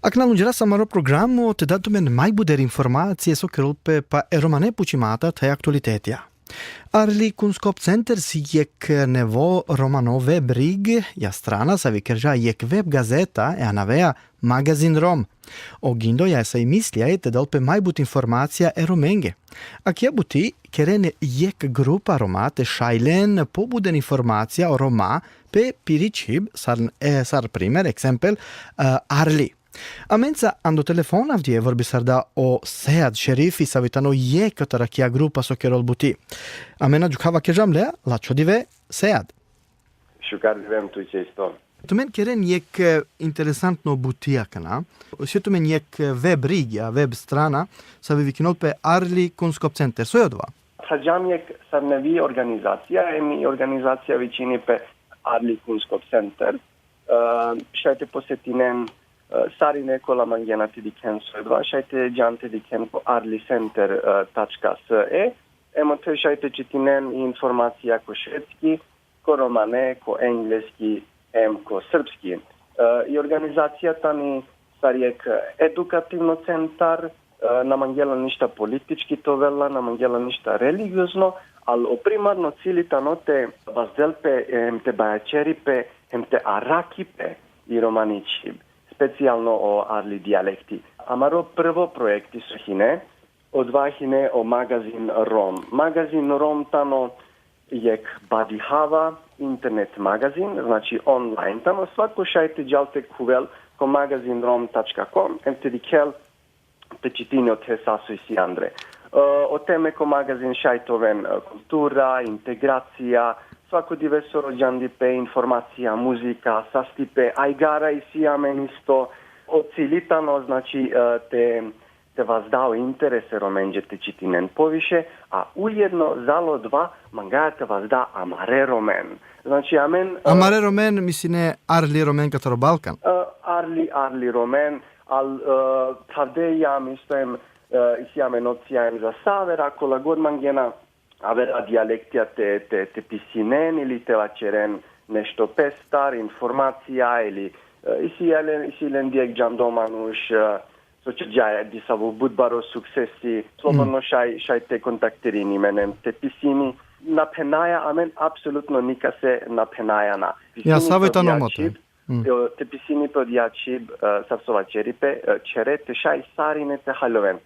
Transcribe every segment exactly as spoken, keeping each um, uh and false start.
Akana lungjeras amaro programo te da tumen maj buter informacije so kerol pe pa e romane pučimata te aktualitetja. Arli Kunskapscenter si jekh nevo romano web rig, ja strana savi kergja jekh web gazeta e anavea Magazin Rom. O Gindo ja sa i mislja te dal pe maj but informacija e romenge. Akija buti keren jekh grupa Roma te šaj len po buter informacija o Roma pe piri čhib, sar, e, sar primer, eksempel, e, Arli. Amenca ando telefon avdive vorbisarda o Sead Šerifi, savi tano jekh kotar akija grupa so kerol buti. Amen adžuka vakergjam leja, lačho dive, Sead. Šukar dive em tuće isto. Tumen keren jekh, e, interesantno buti akana. Si tumen jekh, e, web rigja, web strana, savi vikinol pe Arli Kunskapscenter. So i odova? Phragjam jekh sar nevi organizacija, em i organizacija vičini pe Arli Kunskapscenter. E, šaj te posetinen, e, sarine kola mangena te dikhen so i odova, šaj te džan te dikhen ko arlicenter, e, tačka se. Em ote šaj te čitinen informacija ko švedski, ko romane, ko engleski, em ko srpski. E, i organizacija tani sar jekh edukativno centar, e, na mangela ništa politički te ovel la, na mangela ništa religiozno, al o primarno cili tano te vazdel pe, em te bajačeri pe, em te araki pe i romani čhib, specijalno o arli dijalekti. Amaro prvo projekti so hine, odova hine o Magazin Rom. Magazin Rom tano jekh badihava internet magazin, znači online tano, svako šaj te džal te khuvel ko magazin rom tačka kom, em te dikhel, te čitini ote sa so isi andre. E, o teme ko magazin šaj te oven, e, kultura, integracija, svako dive so rođandipe, informacija, muzika, sastipe, a igara isi amen isto, o cili tano, znači, e, te, te vazda o interes e Romenđe te čitinen poviše, a ujedno zalo dva mangaja te vazda amare Romen. Znači, amen, e, amare Romen, misline, arli Romen kataro Balkan? E, arli, arli Romen, al, e, pravde jam isto em, e, isi amen opcija em za sa avera, kola god mangena avera dijalektija te, te, te pisinen ili te vaćeren nešto pestar, informacija ili, e, isi len, isi len dijek džando manuš, e, so ćerđa disavo but baro suksesi, slobodno šaj, šaj te kontaktirini men em te pisini. Na phenaja, amen apsolutno nikase na phenaja na. Pisini savo i tano moto. Mm. E, te pisini pe odija čhib, e, sar so vaćeri pe, e, ćere te šaj sarine te haljoven.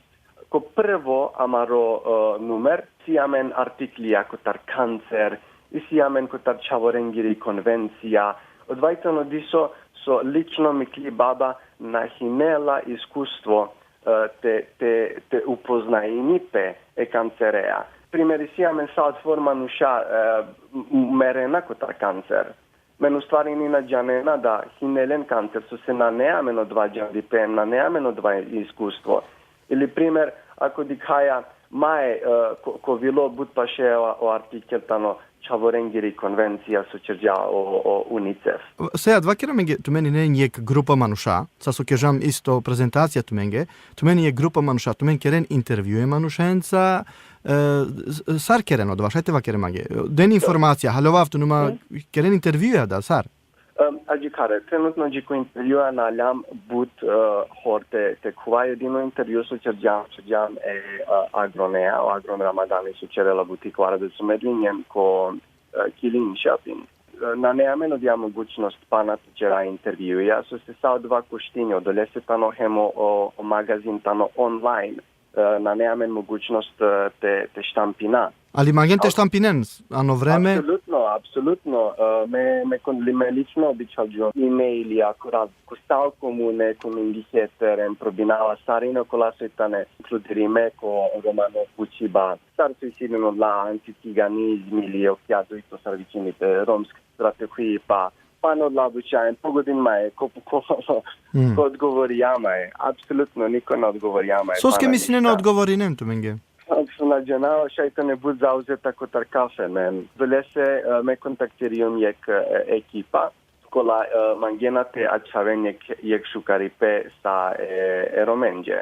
Ko prvo amaro, e, numer, isi amen artiklija kotar kancer, isi amen kotar čhavorengiri konvencija, odova i tano diso so lično mi kli baba na hine la iskustvo, e, te, te, te upoznajini pe e kancerea. Primer, isi amen sa odfor manuša, e, m-, merena kotar kancer. Men u stvari ni na džanena da hine len kancer, sose nane amen odova džandipe, nane amen odova iskustvo. Ili primer, ako dikhaja, mae, e, ko, ko vilo but paše o, o artikel tano čhavorengiri konvencija so ćerđa o, o UNICEF. Sead, vaker amenge, tumen hine jekh grupa manuša, sa so kerđam isto prezentacija tumenge, tumen jekh grupa manuša, tumen keren intervjue manušenca, e, s-, sar keren odova, šaj te vaker amenge. Den informacija, haljovav tut, ma keren intervjue da, sar? Em, adžikare, trenutno dži ko intervjua na aljam but, e, hor te, te khuva, jedino intervju so ćerđam, ćerđam e, e, Agronea, o Agron Ramadani so ćerela buti ko Aradec u Medlingen, ko, e, ki Linköping. E, nane amen odija mogućnost pana te ćera intervjuja, sose sa odova koštini, odolese tano hem o, o, o magazin tano online. E, nane amen mogućnost, e, te, te štampina. Ali mangen te štampinen, ano vreme? Apsolutno, apsolutno. E, me, me kon-, li-, me lično bičhalđum e-mailija ko ra-, ko sa o komune, ko myndigheter, em probinava sarine okola so i tane inkludirime ko romano pučiba. Sar so isi len odola anticiganizmi ili okija dujto sar vičini pe romsk strategija, pa pana odola buća, em pogodin mae, ko, ko, ko odgovorija mae. Apsolutno niko na odgovorija mae. Soske pana misline na ništa odgovorinen tumenge? Apsolutno na džanava, šaj tane but zauzeta kotar kafe, men. Dolese, e, me kontaktirijum jekh, e, ekipa, kola, e, mangena te ačhaven jekh, jekh šukaripe sa, e, e Romenđe.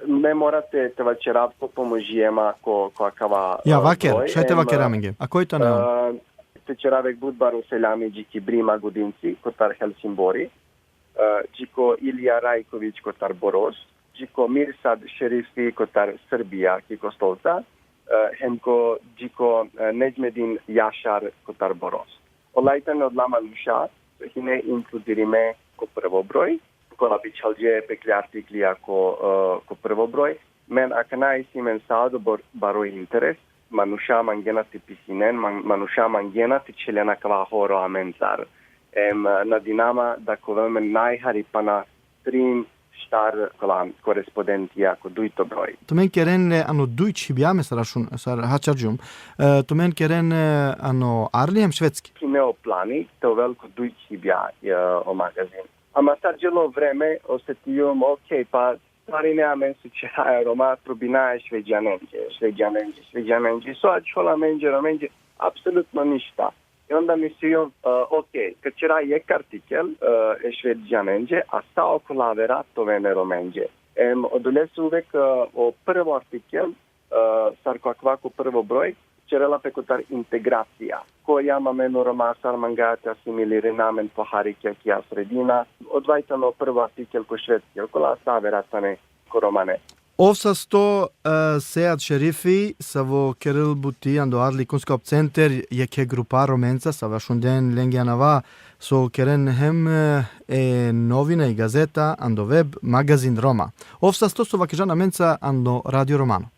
Me mora te, te vaćerav ko pomožijema ko, ko akava, ja, e, vaker, broj, šaj te em, vaker amenge. A koj tane on? E, te ćerav jekh but baro selami dži ki Brima Gudinci, kotar Helsingborg. dži ko Ilija Rajković kotar Boroš, dži ko Mirsad Šerifi kotar Srbija ki Kostolca, e, hem ko dži ko, e, Nedžmedin Jašar kotar Boroš. Ola i tane odola manuša so hine inkludirime ko prvo broj, kola bičhalđe pe kle artiklija ko, e, ko prvo broj. Men akana isi amen sa odobor baro interes, manuša mangena te pisinen, man-, manuša mangena te čhelena kava horo amencar. Em, nadinama da ka ovel amen najhari pana trin štar kola korespondentija ko dujto broj. Tumen keren le ano duj čhibja, me sar ašun, sar haćarđum. E, tumen keren, e, ano arli hem švedski. Hine o plani te ovel ko duj čhibja, e, o magazin. Ama sar đelo vreme, osetijum, okej, pa sarine amen so ćeraja Roma, probinaja e šveđanenđe, šveđanenđe, šveđanenđe. So ačhola amenđe, Romenđe, apsolutno ništa. I onda mislijum, e, okej, ka ćera jekh artikel, e, e šveđanenđe, a sa okola avera te oven e Romenđe. Em, odolese uvek, e, o prvo artikel, e, sar ko akava ko prvo broj, ćerela pe kotar integracija. Ko jam amen o Roma, sar mangaja te asimilirina amen po hari ki akaja sredina. Odova i tano prvo artikel ko švedski, okola sa avera tane ko romane. Ov sasto, e, Sead Šerifi, savo kerel buti ando Arli Kunskap Center, jekhe grupa Romenca, sava šunden lenge anava, so keren hem, e, e novina i gazeta, ando web, magazin Roma. Ov sasto so vakerđan amenca ando Radio Romano.